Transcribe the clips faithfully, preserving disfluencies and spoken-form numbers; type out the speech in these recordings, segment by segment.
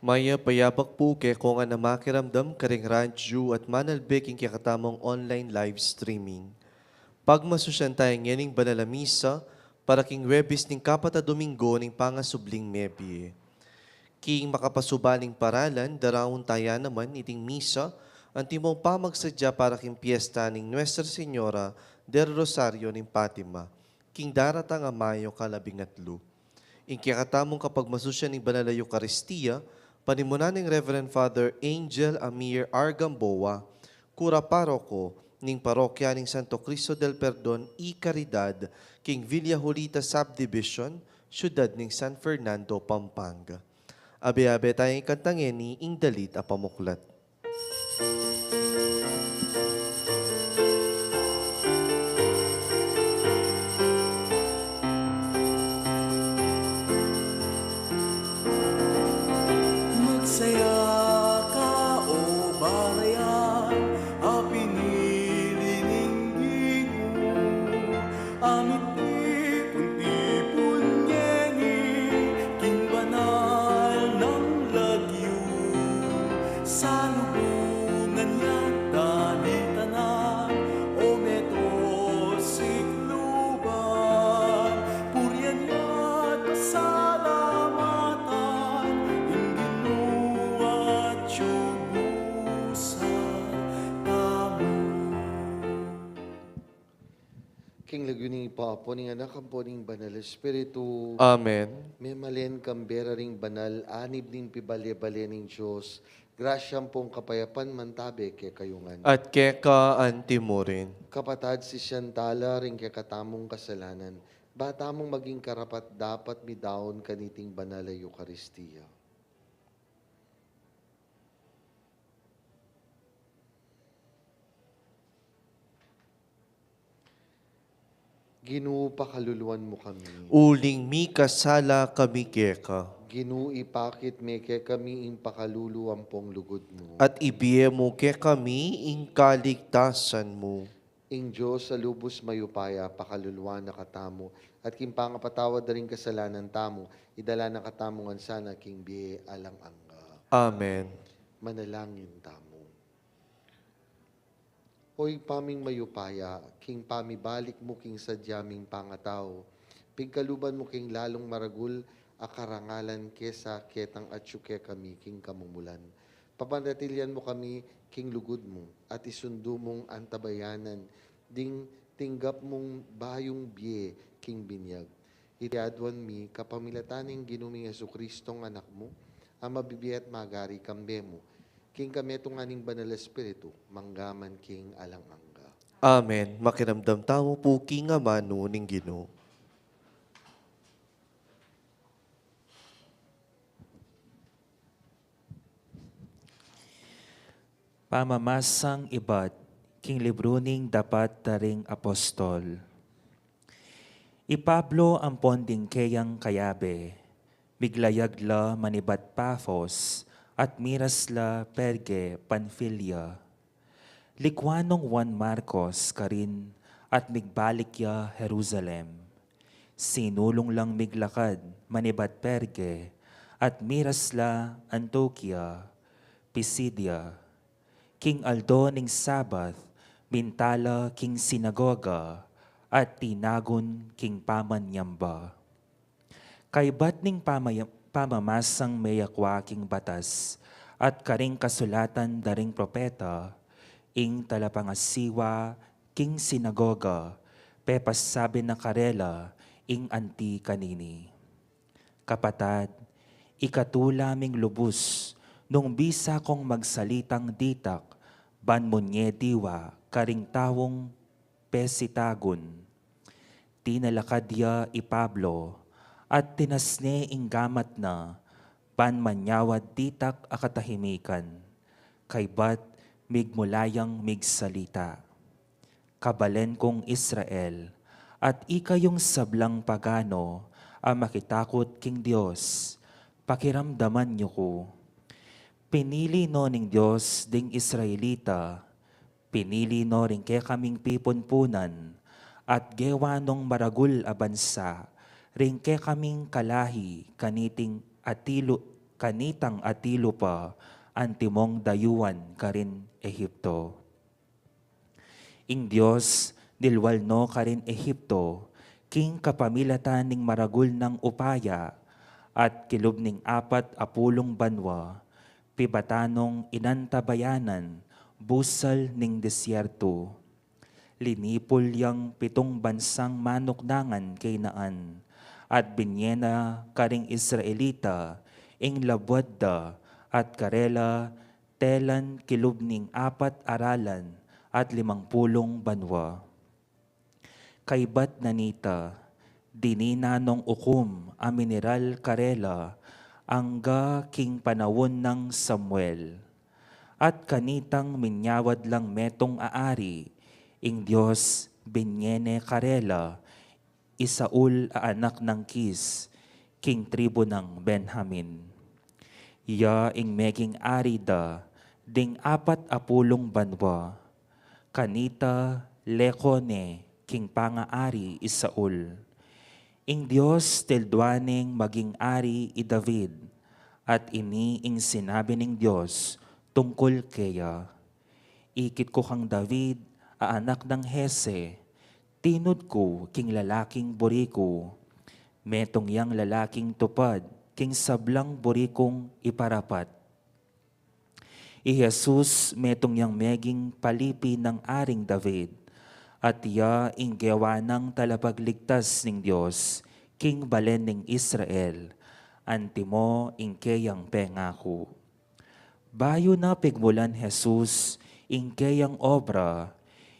Mayap a abak pu kekong makiramdam karing radyu at manalbe king kekatamung online live streaming. Pagmasusyan taya ngening banal a misa para king Huwebes ning kapat a Domingo ning pangasubling mebie. King makapasubaling paralan, daraun taya naman iting misa antimong pamagsadya para king piesta ning Nuestra Señora del Rosario ning Fatima, king daratang a Mayo kalabing atlu. Ing kekatamung kapagmasusyan ning banal a Eukaristia, panimunan nang Reverend Father Angel Amir R. Gamboa, kura paroko ning parokya ning Santo Cristo del Perdon y Caridad, king Villa Julita Subdivision, siyudad ning San Fernando, Pampanga. Abe-abe taya ing kantang ing dalit a pamuklat. Magsaya ka, o barayan a pinili ning Ginu, a mitipun-tipun ngeni king banal nang lagyu. Salubungan ya dalitan, o meto sikluban, purian ya at pasalamatan ing Ginu at yugusan tamu. King lagyu ning Ibpa, ampo ning Anak, ampo ning Banal Espiritu. Amen. Memalen kambe ra ring banal, anib ning pibale-bale ning Dios, grasya ampong kapayapan mantabe kekayu ngan. At keka antimurin. Kapatad, sisian tala ring kekatamung kasalanan, ba tamung maging karapat-dapat midaun kaniting banal a Eukaristia. Ginu, pakaluluan mu kami. Uling mikasala kami keka. Ginu, ipakit me kekami ing pakalulu ampong lugud mu. At ibie mu kekami ing kaligtasan mu. Ing Dios a lubus mayupaya pakaluluan na katamu, at king pangapatawad da ring kasalanan tamu, idala na katamu ngan sana king bie alang angga. Amen. Manalangin tamu. O Ibpa ming mayupaya, king pamibalik mu king sadya ming pangatau, pigkaluban mu king lalung maragul a karangalan kesa ketang atyu kekami king kamumulan. Papanatilian mu kami king lugud mu, at isundu mung antabayanan ding tinggap mung bayung bie king binyag. Iti aduan mi kapamilatan ning Ginu ming Jesucristo, Anak mu, a mabibie at magari kambe mu, king kametungan ning Banal Espiritu, mangga man king alang angga. Amen. Makiramdam tamu pu king amanu ning Ginu. Pamamasang ibat king libru ning Dapat da ring Apostol. I Pablo ampon ding keyang kayabe, miglayag la manibat Pafos at miras la Perge, Panfilia. Likwan nong Juan Marcos karin at migbalik ya Jerusalem. Sinulung lang miglakad manibat Perge at miras la Antiokia, Pisidia. King aldo ning Sabat, minta la king sinagoga at tinagun king pamanyamba. Kaybat ning pamaya-, pamamasang meyakwa king batas at karing kasulatan da ring propeta, ing talapangasiwa king sinagoga, pepasabi na karela ing anti kanini. Kapatad, ikatula ming lubus nung bisa kong magsalitang ditak ban munye diwa karing taung pesitagun. Tinalakad ya i Pablo at tinas ne ing gamat na ban manyawad ditak a katahimikan, kaybat migmula yang migsalita. Kabalen kung Israel, at ikayung sablang pagano a makitakut king Dios, pakiramdaman yu ku. Pinili no ning Dios ding Israelita, pinili no ring kekaming pipunpunan, at gewa nong maragul a bansa ring kekaming kalahi kaniting atilu-, kanitang atilu pa antimong dayuan karin Egipto. Ing Dios nilwal no karin Egipto, king kapamilatan ning maragul nang upaya, at kilub ning apat a pulung banwa, pibatan nong inantabayanan busal ning disyertu. Linipul yang pitung bansang manuknangan Canaan, at binye na karing Israelita ing labuad da, at karela telan kilub ning apat a ralan at limang pulung banwa. Kaybat na nita, dininan nong ukum a mineral karela angga king panaun nang Samuel. At kanitang minyawad lang metung a ari, ing Dios binye ne karela i Saul a anak nang Kis, king tribu nang Benjamin. Iya ing meging ari da ding apat a pulung banwa. Kanita leko ne king pangaari i Saul. Ing Dios tilduan neng maging ari i David, at ini ing sinabi ning Dios tungkul keya: Ikit ku kang David a anak nang Jese, tinud ku king lalaking buri ku, metung yang lalaking tupad king sablang buri kung iparapat. I Jesus metung yang meging palipi nang Aring David, at iya ing gewa nang talapagligtas ning Dios king balen ning Israel, antimo ing keyang pengaku. Bayu na pigmulan Jesus ing keyang obra,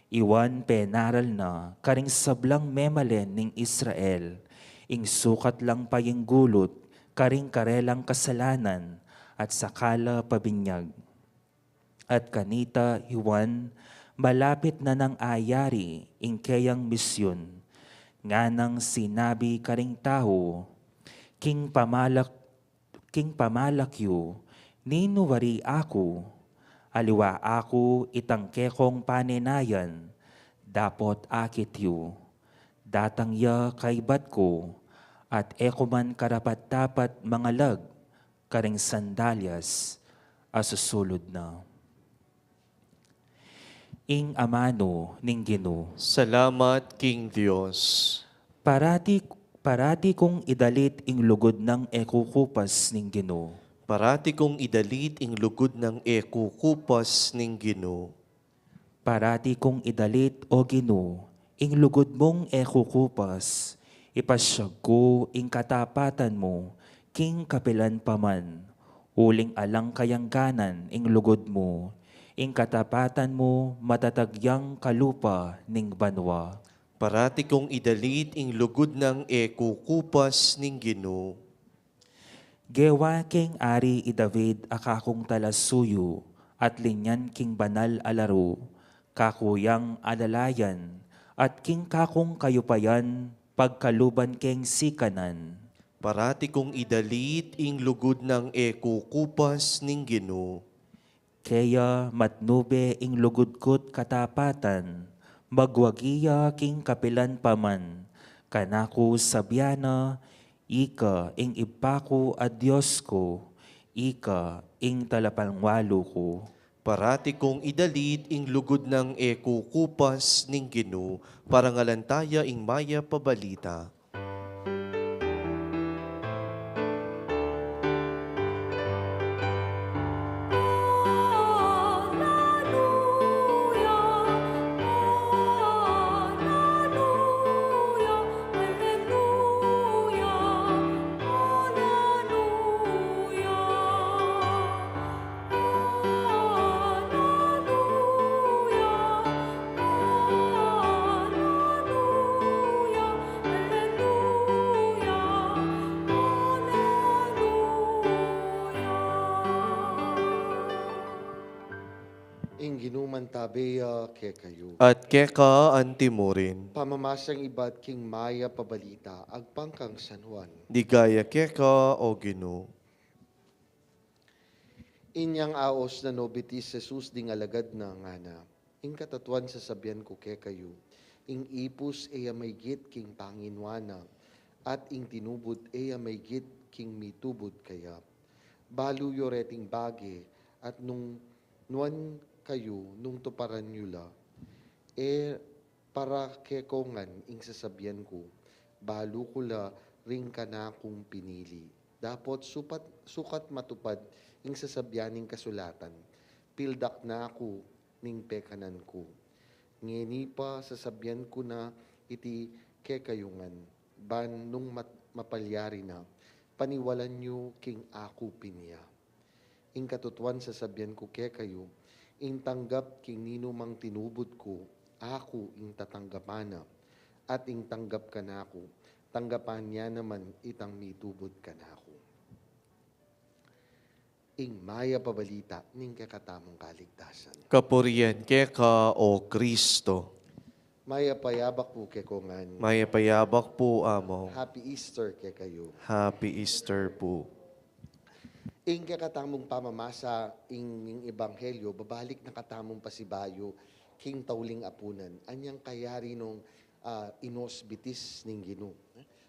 iwan penaral na karing sablang memalen ning Israel ing sukat lang payinggulut karing karelang kasalanan, at saka la pabinyag. At kanita iwan malapit na nang ayari ing keyang misyun, nganang sinabi karing tau: King pamalak king pamalak yu, ninu wari aku? Aliwa aku itang kekong panenayan, dapot akit yu. Datang ya kaybat ku, at e ku man karapat-dapat mangalag karing sandalyas a susulud na. Ing amanu ning Ginu. Salamat king Dios. Parati, parati kung idalit ing lugud nang e kukupas ning Ginu. Parati kung idalit ing lugud nang e kukupas ning Ginu. Parati kung idalit, O Ginu, ing lugud mung e kukupas, ipasyag ku ing katapatan mu king kapilan pa man, uling alang kayangganan ing lugud mu, ing katapatan mu matatag yang kalupa ning banua. Parati kung idalit ing lugud nang e kukupas ning Ginu. Gewa keng ari i David a kakung talasuyu, at linyan king banal a laru, kaku yang alalayan, at king kakung kayupayan pagkaluban keng sikanan. Parati kung idalit ing lugud nang e kukupas ning Ginu. Keya matnube ing lugud ku't katapatan, magwagi ya king kapilan pa man. Kanaku sabian na, Ika ing Ibpa ku at Dios ku, ika ing talapangwalu ku. Parati kung idalit ing lugud nang e kukupas ning Ginu, parangalan taya ing mayap a balita. Ing Ginu mantabe ya kekayu. At keka antimurin. Pamamasang ibat king mayap a balita agpang kang San Juan. Ligaya keka, O Ginu. Inyang aos na no bitis Jesus ding alagad na, ngana: Ing katatuan sasabian ku kekayu, ing ipus e ya maygit king panginuan na, at ing tinubud e ya maygit king mitubud kaya. Balu yu reting bage, at nung nuan kayu nung tuparan yu la, e para kekongan ing sasabian ku, balu ku la ring kanakung pinili. Dapot supat, sukat matupad ing sasabian ning kasulatan, pildak na ku ning pekanan ku. Ngeni pa sasabian ku na iti kekayu ngan, ban nung mat-, mapalyari na, paniwalan yu king aku pin ya. Ing katutuan sasabian ku kekayu, ing tanggap king ninumang tinubud ku, aku ing tatanggapan na, at ing tanggap kanaku, tanggapan ya naman itang mitubud kanaku. Ing mayap a balita ning kekatamung kaligtasan. Kapurian keka, O Kristo. Mayap a yabak pu kekongan. Mayap a yabak pu, Among. Happy Easter kekayu. Happy Easter pu. Ing kekatamung pamamasa ing, ing ebanghelyo, babalik na katamung pasibayu king tauling apunan. Anyang kayari nung, ah, inosbitis ning Ginu.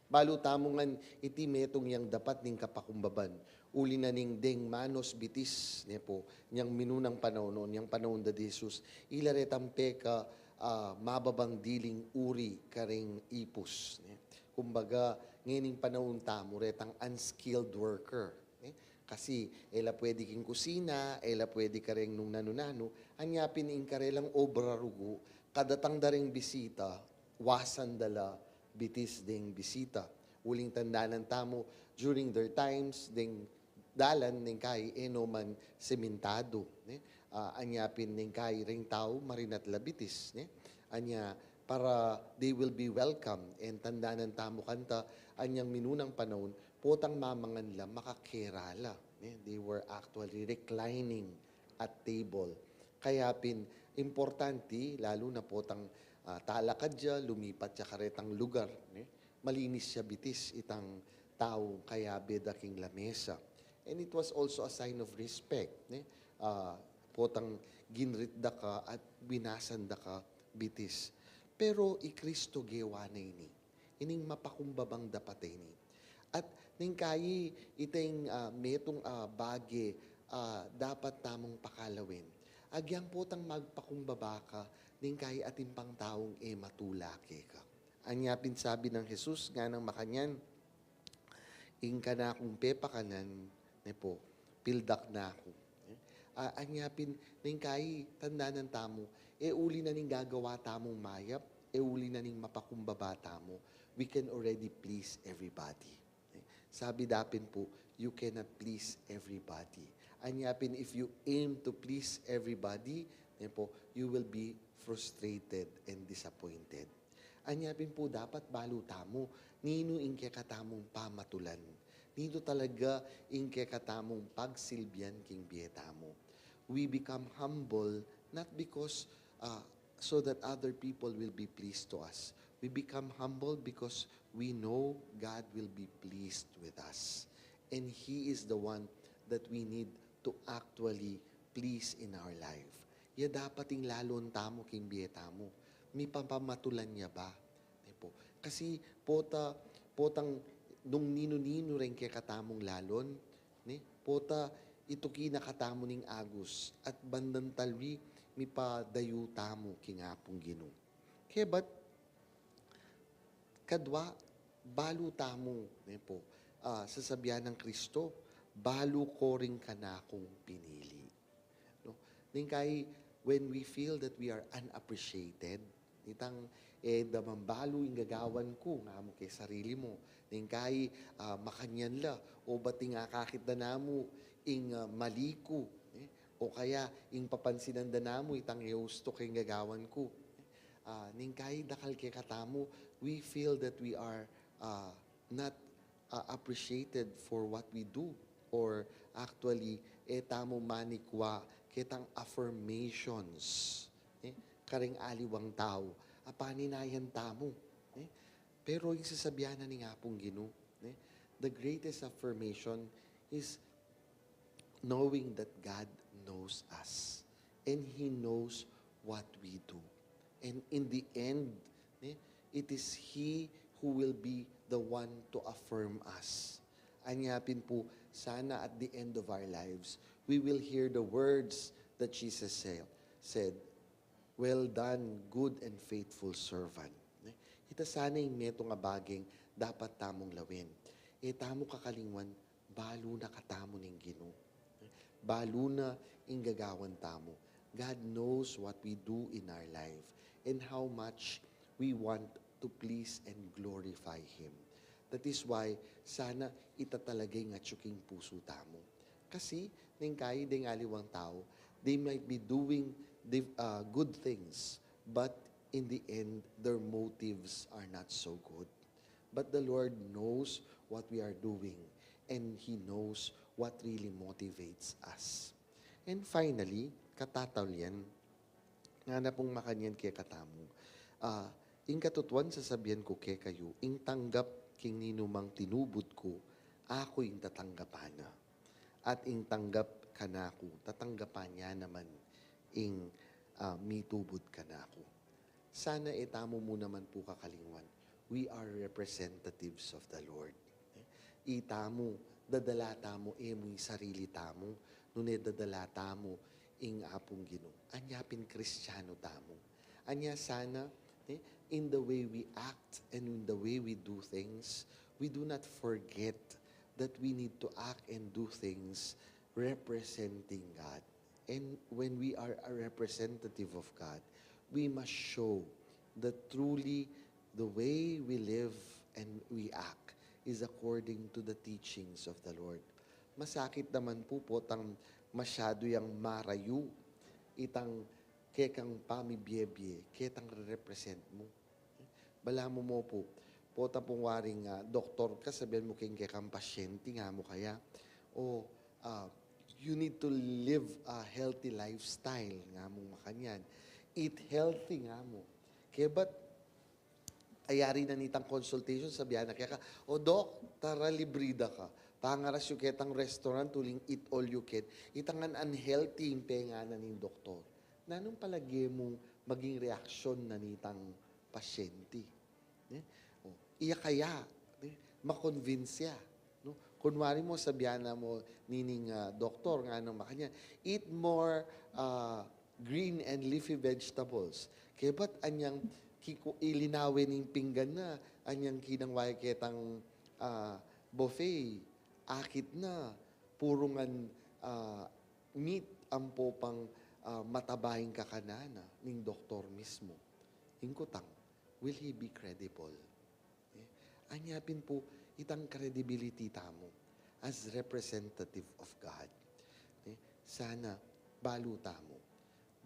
Balu tamu ngan iti metung yang dapat ning kapakumbaban. Uli na ning deng manosbitis, ne pu, nyang minunang panaun, nyang panaun da di Jesus, ila retang peka, ah, mababang diling uri karing ipus, ne. Kumbaga, ngening panaun tamu, retang unskilled worker, ne. Kasi, e la pwede king kusina, e la pwede kareng nung nanu-nanu, anya pin ing karelang obra rugu, kadatang da reng bisita, wasan da la bitis deng bisita. Uling tandanan tamu, during their times, deng dalan neng kai e no man sementado, ne? Ah, anya pin neng kai reng tau marinat la bitis, ne? Anya para they will be welcome, and tandanan tamu kanta, anyang minunang panaun, potang mamangan la, makakera la, ne? They were actually reclining at table. Kaya pin importante, lalu na potang, ah, talakad ya, lumipat ya karetang lugar, ne? Malinis ya bitis itang taung kayabe da king lamesa. And it was also a sign of respect, ne? Ah, potang ginrit da ka at winasan da ka bitis. Pero i Kristo gewa na ini. Ining mapakumbabang dapat ini. At neng kai iteng, ah, metung, ah, bage, ah, dapat tamung pakalawen. Agyang potang magpakumbaba ka, neng kai atin pang taung e matula keka. Anya pin sabi nang Jesus, nganang makanyan, ing kanakung pepakanan, ne pu, pildak na ku. Ah, anya pin, neng kai tandanan tamu, e uli na ning gagawa tamung mayap, e uli na ning mapakumbaba tamu, we can already please everybody. Sabi da pin pu, you cannot please everybody. Anya pin, if you aim to please everybody, ne pu, you will be frustrated and disappointed. Anya pin pu dapat balu tamu, ninu ing kekatamung pamatulan. Ninu talaga ing kekatamung pagsilbian king bie tamu. We become humble not because, uh, so that other people will be pleased to us. We become humble because we know God will be pleased with us. And He is the one that we need to actually please in our life. Ya dapat ing lalon tamu king bie tamu. Mipapamatulan ya ba? Ne pu. Kasi pota, potang nung ninu-ninu reng kekatamung lalon, ne? Pota ituki na katamu ning agus at bandang talwi mipadayu tamu king Apung Ginu. Kebat kadwa, balu tamu, ne pu, ah, sasabian nang Kristo, balu ko ring kanakung pinili. No? Neng kai, when we feel that we are unappreciated, itang, e da man balu ing gagawan ku, ngamu ke sarili mu. Neng kai, ah, makanyan la, o ba't ing akakit da namu ing, ah, mali ku, e? O kaya, ing papansinan da namu, itang e usto king gagawan ku. Ah, neng kai dakal kekatamu, we feel that we are, ah, not, ah, appreciated for what we do, or actually, e tamu manikwa ketang affirmations, e, kareng aliwang tau a paninayan tamu, e. Pero ing sasabian na ning Apung Ginu, e, the greatest affirmation is knowing that God knows us and He knows what we do. And in the end, ne, it is He who will be the one to affirm us. Anya pin pu, Sana at the end of our lives, we will hear the words that Jesus said, said, "Well done, good and faithful servant." Ita sana ing metung a bageng dapat tamung lawen. E tamu kakalingwan, balu na katamu ning Ginu. Balu na ing gagawan tamu. God knows what we do in our life and how much we want to please and glorify Him. That is why, sana ita talaga ing atyu king pusu tamu. Kasi, neng kayi deng aliwang tau, they might be doing the, uh, good things, but in the end, their motives are not so good. But the Lord knows what we are doing, and He knows what really motivates us. And finally, katatawlian, ngana pung makanyan kekatamu, ah, ing katutuan sasabian ku kekayu, ing tanggap king ninumang tinubud ku, aku ing tatanggapan na. At ing tanggap kanaku, tatanggapan ya naman ing, ah, mitubud kanaku. Sana e tamu mu naman pu kakalingwan, we are representatives of the Lord. Itamu, dadala tamu, e mu ing sarili tamu, nune dadala tamu ing Apung Ginu. Anya pin Kristiyanu tamu. Anya sana, eh, in the way we act and in the way we do things, we do not forget that we need to act and do things representing God. And when we are a representative of God, we must show that truly the way we live and we act is according to the teachings of the Lord. Masakit naman pu, potang masyadu yang marayu itang kekang pamibiebie, ketang represent mu. Balamu mu pu, pota pung waring, ah, doktor ka, sabian mu keng kekang pasyente, nga mu kaya, "O, ah, you need to live a healthy lifestyle," nga mu makanyan. "Eat healthy," nga mu. Kebat, ayari na nitang consultation, sabian na keka, "O, Dok, tara, libre da ka. Pangaras yu ketang restaurant, uling eat all you can." Itang ngan unhealthy ing penganan ning doktor. Nanung palage mung maging reaksyon na nitang pasyente? Ne? O, iya kaya, ne? Ma-convince ya, no? Kunwari mu, sabian na mu nining, ah, doktor, ngana makanyan, "Eat more, ah, green and leafy vegetables." Kebat anyang kiku-, ilinawe ning pinggan na, anyang kinang wae ketang, ah, buffet, akit na, puru ngan, ah, meat ampo pang, ah, mataba ing kakanan na ning doktor mismu. Ing kutang, will he be credible? Eh, anya pin pu itang credibility tamu as representative of God. Eh, sana balu tamu.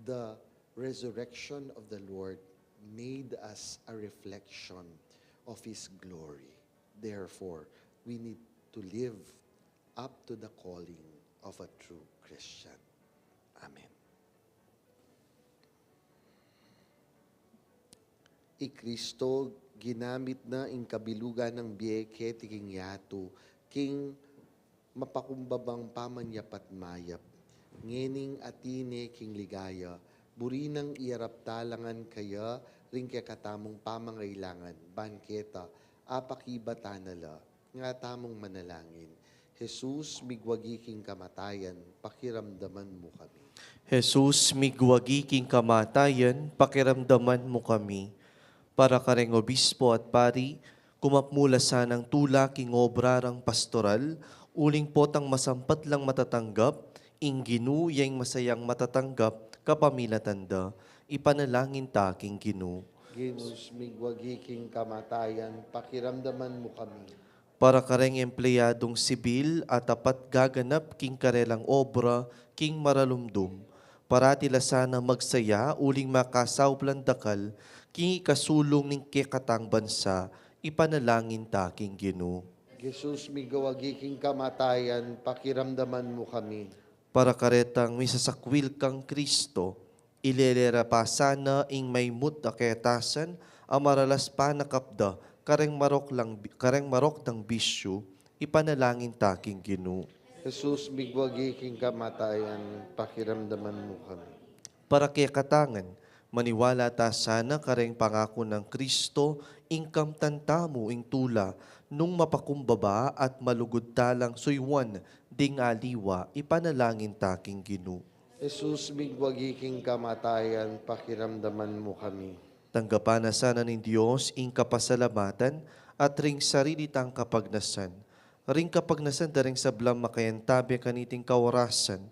The resurrection of the Lord made us a reflection of His glory. Therefore, we need to live up to the calling of a true Christian. Amen. I Kristo, ginamit na ing kabilugan nang bie keti king yatu, king mapakumbabang pamanyapat mayap. Ngening atine king ligaya, buri nang iyarap tala ngan kaya ring kekatamung pamangailangan, ban keta, apakibat ta na la, nga tamung manalangin. Jesus, migwagi king kamatayan, pakiramdaman mu kami. Jesus, migwagi king kamatayan, pakiramdaman mu kami. Para kareng obispo at pari, kumapmu la sanang tula king obra rang pastoral, uling potang masampat lang matatanggap, ing Ginu ya ing masayang matatanggap kapamilatan da. Ipanalangin ta king Ginu. Jesus, migwagi king kamatayan, pakiramdaman mu kami. Para kareng empleyadung sibil a tapat gaganap king karelang obra king maralumdum, parati la sana magsaya uling makasaup lang dakal king ikasulung ning kekatang bansa, ipanalangin ta king Ginu. Jesus, migwagi king kamatayan, pakiramdaman mu kami. Para karetang misasakwil kang Kristo, ilele ra pa sana ing maimut a ketasan a maralas panakap da kareng marok lang, kareng marok dang bisyu, ipanalangin ta king Ginu. Jesus, migwagi king kamatayan, pakiramdaman mu kami. Para kekatang ngan, Maniwala ta sana kareng pangaku nang Kristo, ing kamtan tamu ing tula, nung mapakumbaba at malugud talang suyuan ding aliwa, ipanalangin ta king Ginu. Jesus, migwagi king kamatayan, pakiramdaman mu kami. Tanggapan na sana ning Dios ing kapasalamatan at ring sarili tang kapagnasan. Ring kapagnasan da ring sablang makayantabe kaniting kaorasan.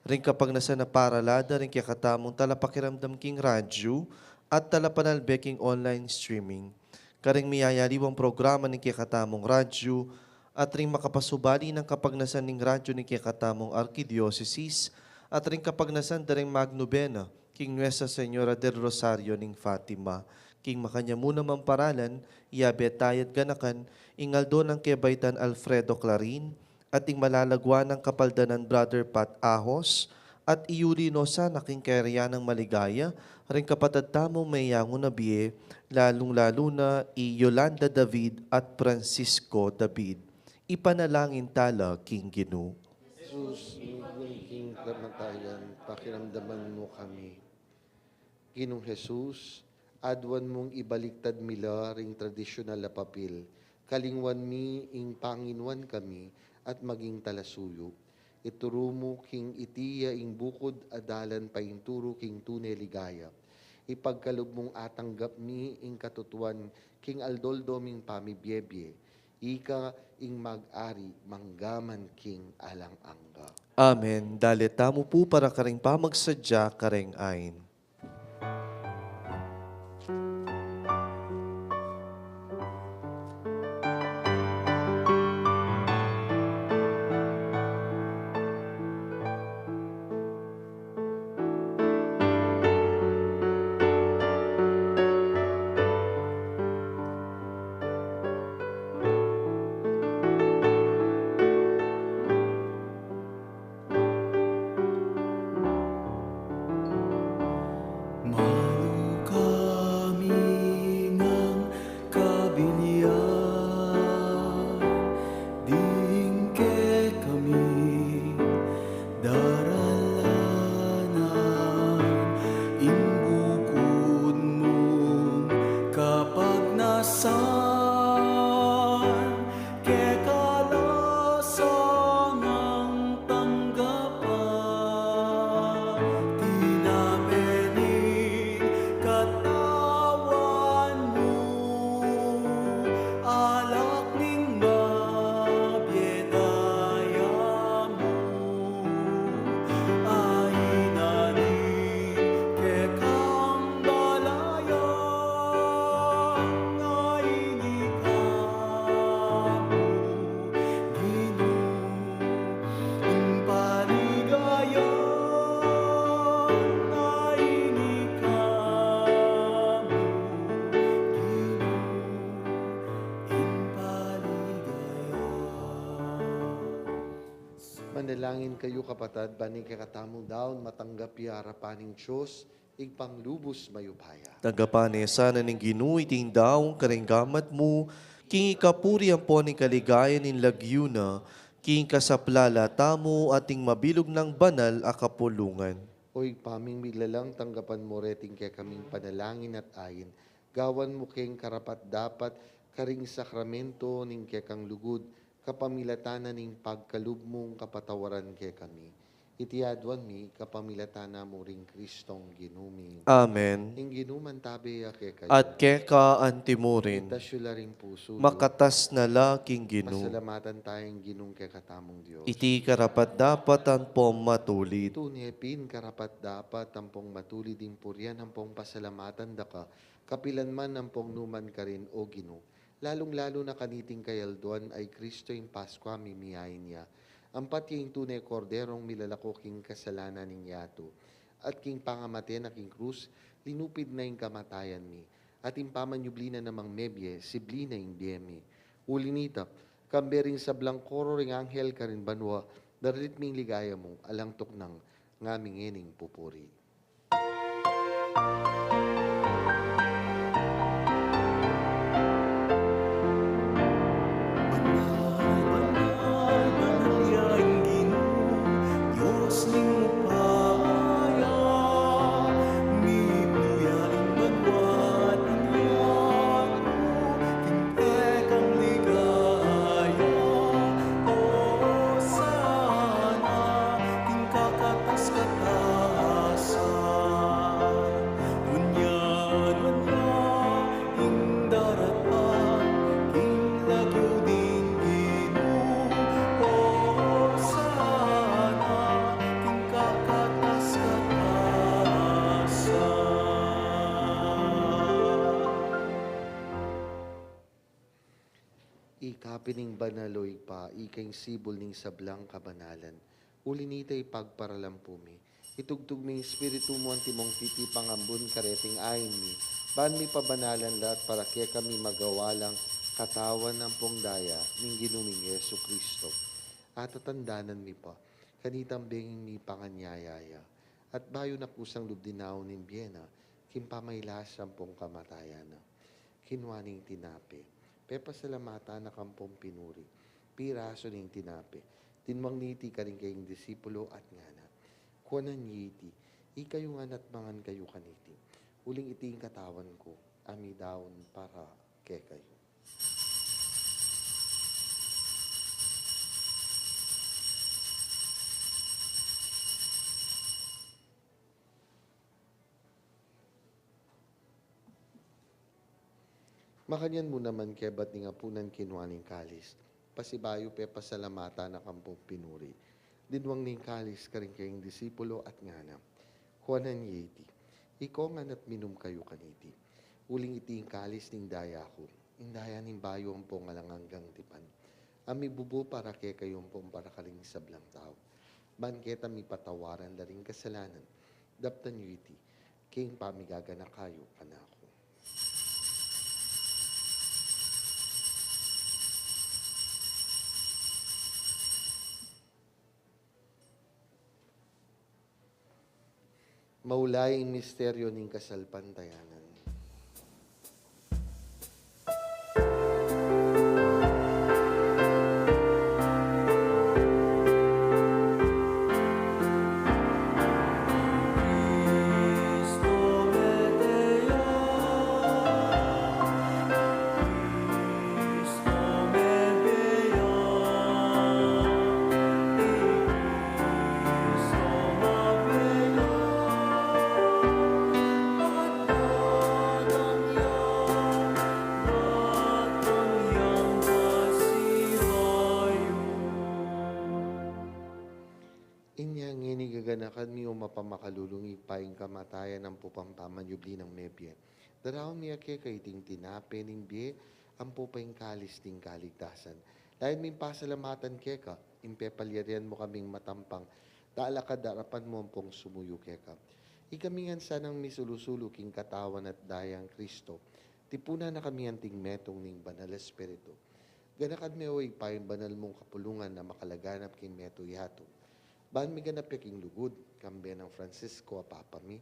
Ring kapagnasan a parala da ring kekatamung talapakiramdam king radyu at talapanalbe king online streaming. Karing miyayaliwang programa ning kekatamung radyu at ring makapasubali nang kapagnasan ning radyu ning kekatamung arkidiosesis at ring kapagnasan da ring magnobena king Nuestra Señora del Rosario ning Fatima. King makanyan mu namang paralan, iyabe taya't ganakan ing aldo nang kebaitan Alfredo Clarin, at ing malalaguan nang kapaldanan Brother Pat Ahos, at iyuli no sana king kayarian nang maligaya ring kapatad tamung meyangu na bie, lalung-lalu na i Yolanda David at Francisco David. Ipanalangin ta la king Ginu. Jesus, migwagi king kamatayan, pakiramdaman mu kami. Ginung Jesus, aduan mung ibaliktad mi la ring tradisyunal a papil, kalingwan mi ing panginuan kami at maging talasuyu. Ituru mu king iti ya ing bukud a dalan painturu king tune ligaya. Ipagkalub mung atanggap mi ing katutuan king aldo-aldo ming pamibiebie. Ika ing mag-ari manggaman king alang angga. Amen. Dale tamu pu para karing pamagsadya kareng ain. Malu kami ngang kabilian, ding kekami daralanan ing bukud mung kapagnasan, keka la sanang tanggapan, tinape ning katawan mu, alak ning mabie daya mu, ain na ning kekang balayan, ain ika mu, Ginu, ing paligayan, ain ika mu, Ginu, ing paligayan. Manalangin kayu, kapatad, ban ing kekatamung daun matanggap ya arapan ning Dios, Ibpang lubus mayupaya. Tanggapan na sana ning Ginu iting daun karing gamat mu, king ikapuri ampon ing kaligayan ning lagyu na, king kasaplala tamu at ing mabilug nang banal a kapulungan. O Ibpa ming miglalang, tanggapan mu reting kekaming panalangin at ain, gawan mu keng karapat-dapat karing sakramento ning kekang lugud, kapamilatan na ning pagkalub mung kapatawaran kekami. Iti aduan mi kapamilatan na mu ring Kristong Ginu mi. Amen. Ing Ginu mantabe ya kekayu. At keka anti mu rin. Itas yu la ring pusu yu. Makatas na la king Ginu. Pasalamatan taya ing Ginung kekatamung Dios. Iti karapat-dapat ampong matulid. Tune pin karapat-dapat ampong matulid ing purian ampong pasalamatan da ka, kapilan man ampong numan karin, O Ginu. Lalung-lalu na kaniting kayalduan a i Kristo ing Paskua mi, miyain ya. Ampat ya ing tune Korderong milalako king kasalanan ning yatu. At king pangamate na king krus, linupid na ing kamatayan mi. At ing pamanyubli na namang mebie, sibli na ing bie mi. Uli nita, kambe ring sablang koro ring anghel karin banua, daralit ming ligaya mung alang tuknang, ngami ngening pupuri. Banal, banal, banal ya ing Ginu, Dios ning upaya, mituya Darapan king lagyu ning Ginu, Hosana king kakatas-katasan. Ika pin ing banal, O Ibpa, ika ing sibul ning sablang kabanalan. Uli na nita, ipagparalampu mi, itugtug me ing Espiritu mu antimong titipang ambun kareting ain mi, ban mipabanalan la at para kekami magawa lang katawan ampong daya ning Ginu ming Jesucristo. At tatandanan mi pa kanitang benging mipanganyaya ya, at bayu na kusang lub dinaun ing bie na king pamailas ampong kamatayan na, kinua ne ing tinape, pepasalamatan na kampong pinuri, pirasu ne ing tinape, dinwang ne iti karing kayang disipulo at ngana: Kuanan ye iti, ikayu ngan at mangan kayu kaniti, uling iti ing katawan ku, a midaun para kekayu. Makanyan mu naman kebat ning apunan, kinua ne ing kalis, pasibayu pepasalamatan na kampong pinuri, dinwang ne ing kalis karing kayang disipulo at ngana: Kuanan ye iti, ikayu ngan at minum kayu kaniti, uling iti ing kalis ning daya ku, ing daya ning bayu ampong alang anggang tipan, a mibubu para kekayu ampong para karing sablang tau, ban keta mipatawaran la ring kasalanan. Daptan yu iti king pamigaganaka yu kanaku. Maulayi ing misteryu ning kasalpantayanan. Inya ngeni gaganakan mi, o mapamakalulung Ibpa, ing kamatayan ampo pang pamanyubli nang mebie. Daraun mi keka iting tinape ning bie ampo pa ing kalis ning kaligtasan. Lalu ming pasalamatan keka, ing pepalyarian mu kaming matampang dalakad arapan mu ampong sumuyu keka. Ikami ngan sanang misulu-sulu king katawan at daya nang Kristo, tipunan na kami anting metung ning Banal a Espiritu. Ganakan me, o Ibpa, ing banal mung kapulungan a makalaganap king metung yatu, ban miganap ya king lugud, kambe nang Francisco a Papa mi,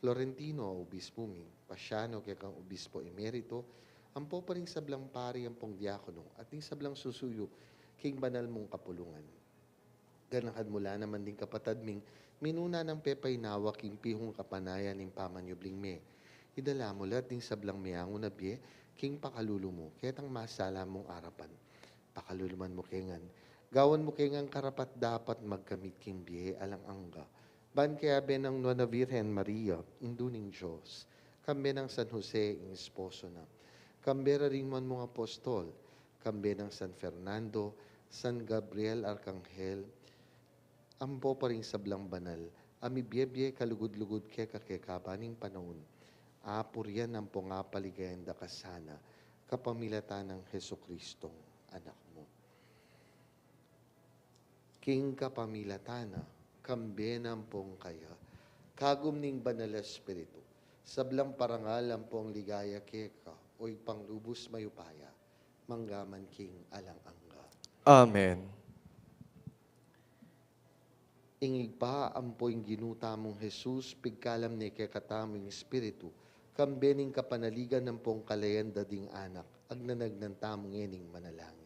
Florentino a Obispo mi, Paciano kekang Obispo Emerito, ampo pa ring sablang pari ampong diakono, at ing sablang susuyu king banal mung kapulungan. Ganakan mu la naman ding kapatad ming minuna nang pepainawa king pihung kapanayan ning pamanyubling mie. Idala mu la ding sablang meangu na bie king pakalulu mu, ketang masala mung arapan. Pakaluluman mu ke ngan, gawan mu ke ngan karapat-dapat magkamit king bie alang angga, ban kayabe nang Nuan a Virgen Maria, Indu ning Dios, kambe nang San Jose, ing esposo na, kambe ra ring nuan mung apostol, kambe nang San Fernando, San Gabriel Arkanghel, ampo pa ring sablang banal a mibie-bie kalugud-lugud keka kekaban ning panaun, apurian ampong apaligayan da ka sana kapamilatan nang Jesucristong Anak mu. King kapamilatan na, kambe na ampong kaya, kagum ning Banal a Espiritu, sablang parangal ampong ligaya keka, o Ibpang lubus mayupaya, mangga man king alang angga. Amen. Ing Ibpa ampo ing Ginu tamung Jesus, pigkalam ne kekatamu ing Espiritu, kambe ning kapanaligan ampong kalayan da ding Anak, agnanagnan tamu ngening manalangin.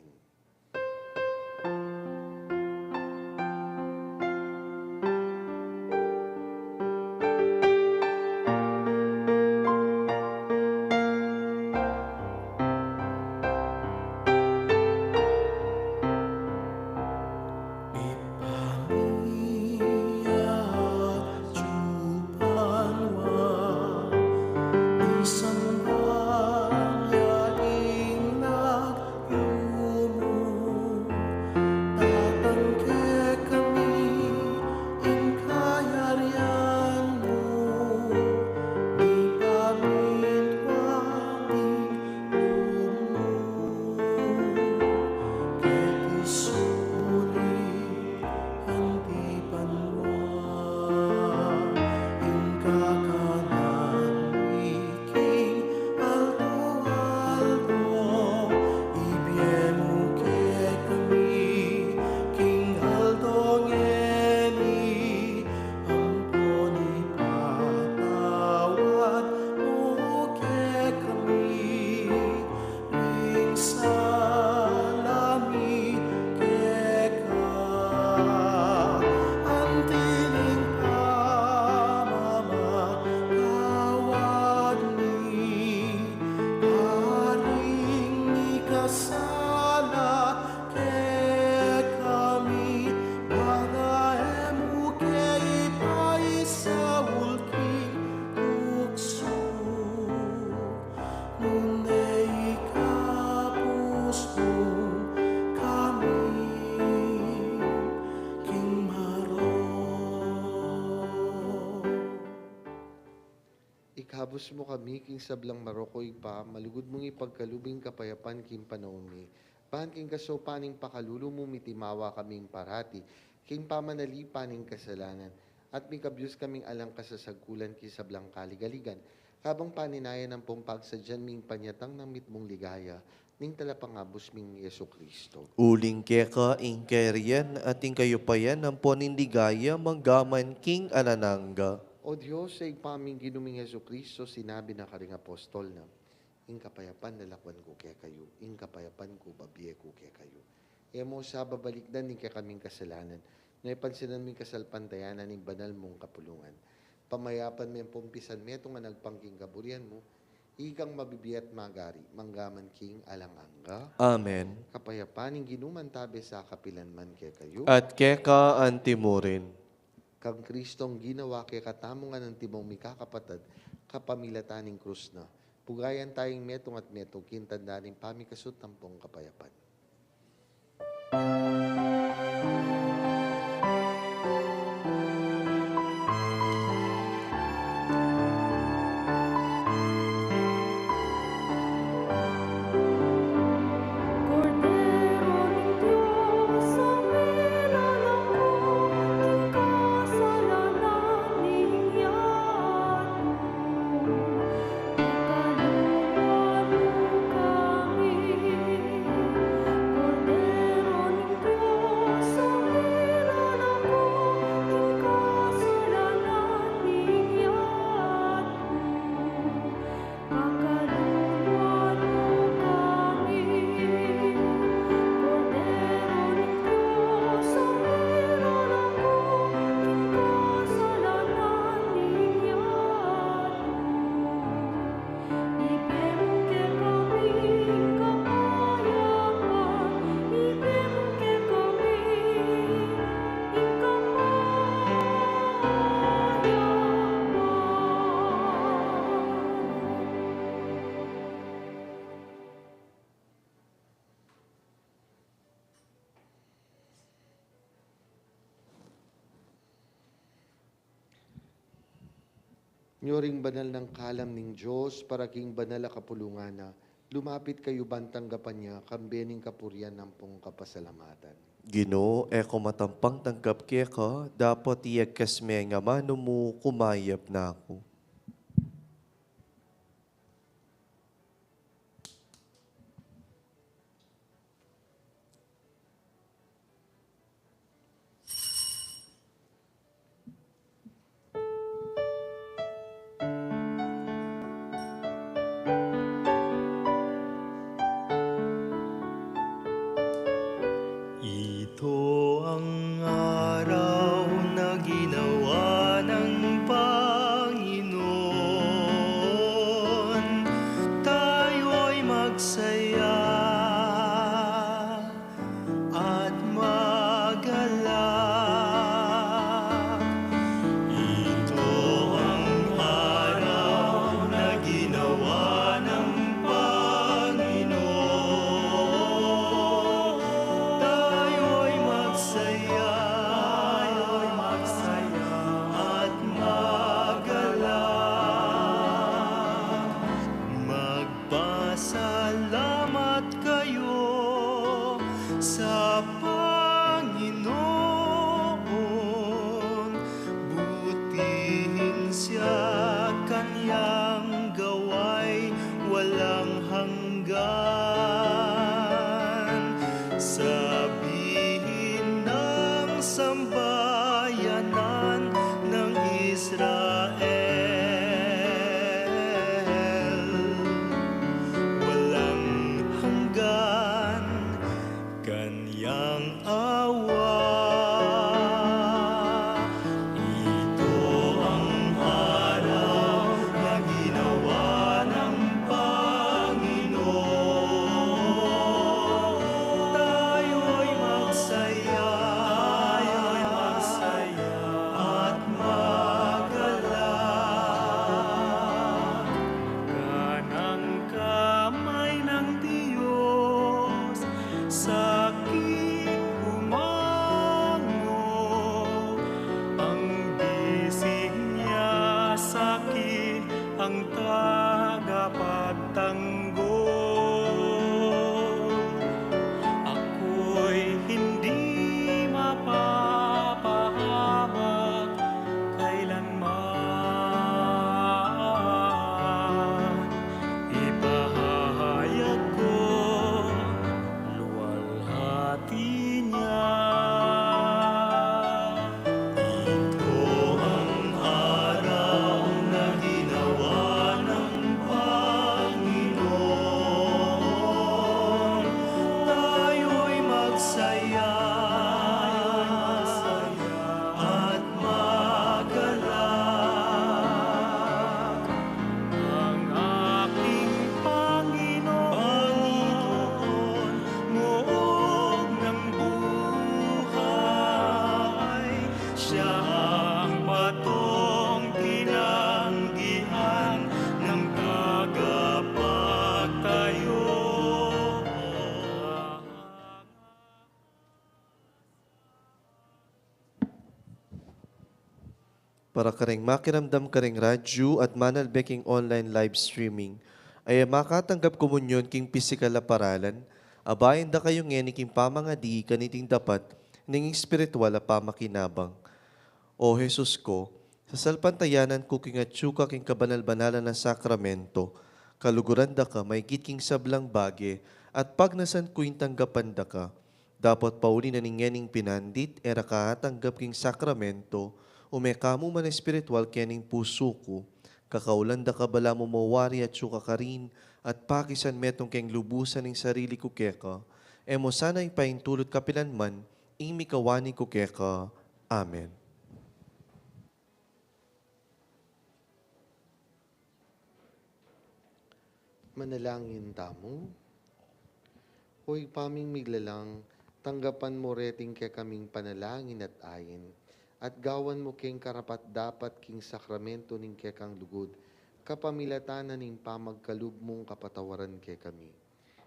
Ibus mu kami king sablang marok, O Ibpa, malugud mung ipagkalub ing kapayapan king panaun mi. Ban king kasaupan ning pakalulu mu, mitimawa kaming parati king pamanalipan ning kasalanan, at mikabyus kaming alang kasasagkulan king sablang kaligaligan, kabang paninayan ampong pagsadyan mi ing panyatang nang mitmung ligaya ning Talapangabus ming Jesucristo. Uling keka ing kayarian at ing kayupayan ampon ing ligaya manggaman king alang angga. O Dios, Ibpa ming Ginu ming Jesucristo, sinabi na karing apostol na, "Ing kapayapan lalakwan ku kekayu, ing kapayapan ku babie ku kekayu." E mu sa babalikdan ing kekaming kasalanan, nune pansinan mu ing kasalpantayanan ning banal mung kapulungan. Pamayapan me ampong pisan metung a agpang king kaburian mu, ikang mabibie at magari manggaman king alang angga. Amen. Kapayapan ning Ginu mantabe sa kapilan man kekayu. At keka anti mu rin. Kang Kristong ginawa kekatamu ngan antimong mikakapatad, kapamilatan ning krus na, pugayan taya ing metung at metung king tanda ning pamikasundu ampong kapayapan. Nyoring banal nang kalam ning Dios, para king banal a kapulungan na, lumapit kayu ban tanggapan ya, kambe ning kapurian ampong kapasalamatan. Ginu, e ku matampang tanggap keka, dapot iyagkas me ing amanu mu, kumayap na ku. Ito ang araw na ginawa ng Panginoon, tayo'y magsaya at magalak. Ito ang araw na ginawa ng Panginoon. Tayo'y magsaya, tayo'y magsaya at magalak. Magpasalamat kayo sa Panginoon. Butihin siya, kanyang gawain walang hanggan. Sabihin ng sambayanan ng Israel, walang hanggan kanyang awa. Ito ang araw na ginawa ng Panginoon. Tayo Para kareng makiramdam kareng radyu at manalbe king online live streaming, a e makatanggap komunyon king pisikal a paralan, abayan da kayu ngeni king pamangadi kaniting dapat ning espiritual a pamakinabang. O Jesus ko, sasalpantayanan ku king atyu ka king kabanal-banalan a sakramento, kaluguran da ka maigit king sablang bage, at pagnasan ku ing tanggapan da ka. Dapot pauli na ning ngening pinandit, e ra ka atanggap king sakramento, ume ka mu man espiritual kening pusu ku. Kakaulan da ka balamu mo wari atyu ka karin, at pakisan metung keng lubusan ing sarili ku keka. E mo sana ipaintulut kapilan man ing mikawani ku keka. Amen. Manalangin tamu. O Ibpa ming miglalang, tanggapan mu reting kekaming panalangin at ain, at gawan mu keng karapat-dapat king sakramento ning kekang lugud, kapamilatan na ning pamagkalub mung kapatawaran kekami.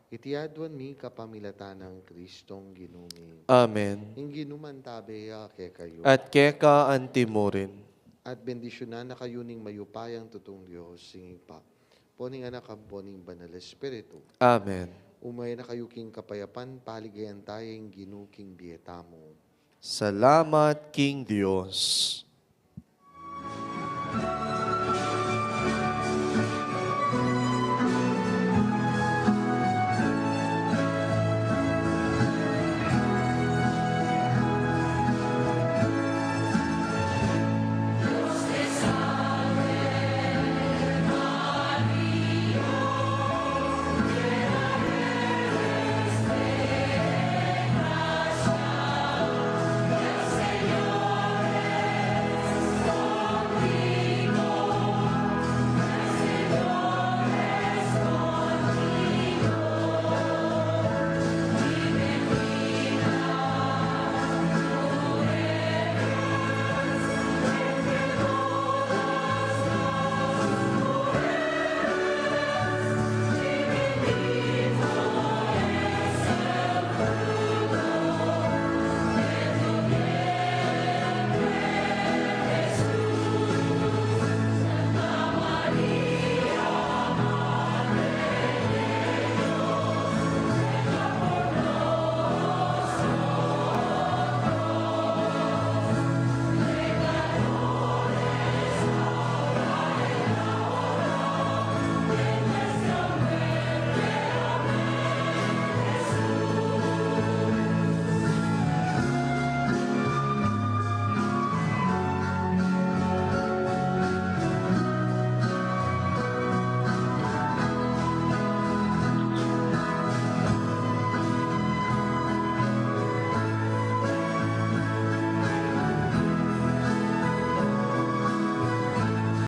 Iti aduan mi kapamilatan nang Kristong Ginu mi. Amen. Ing Ginu mantabe ya kekayu. At keka antimurin. At bendisyunan na kayu ning mayupayang tutung Dios, ing Ibpa, ampo ning Anak, ampo ning Banal Espiritu. Amen. Umayan na kayu king kapayapan, paligayan taya ing Ginu king bie tamu. Salamat king Dios.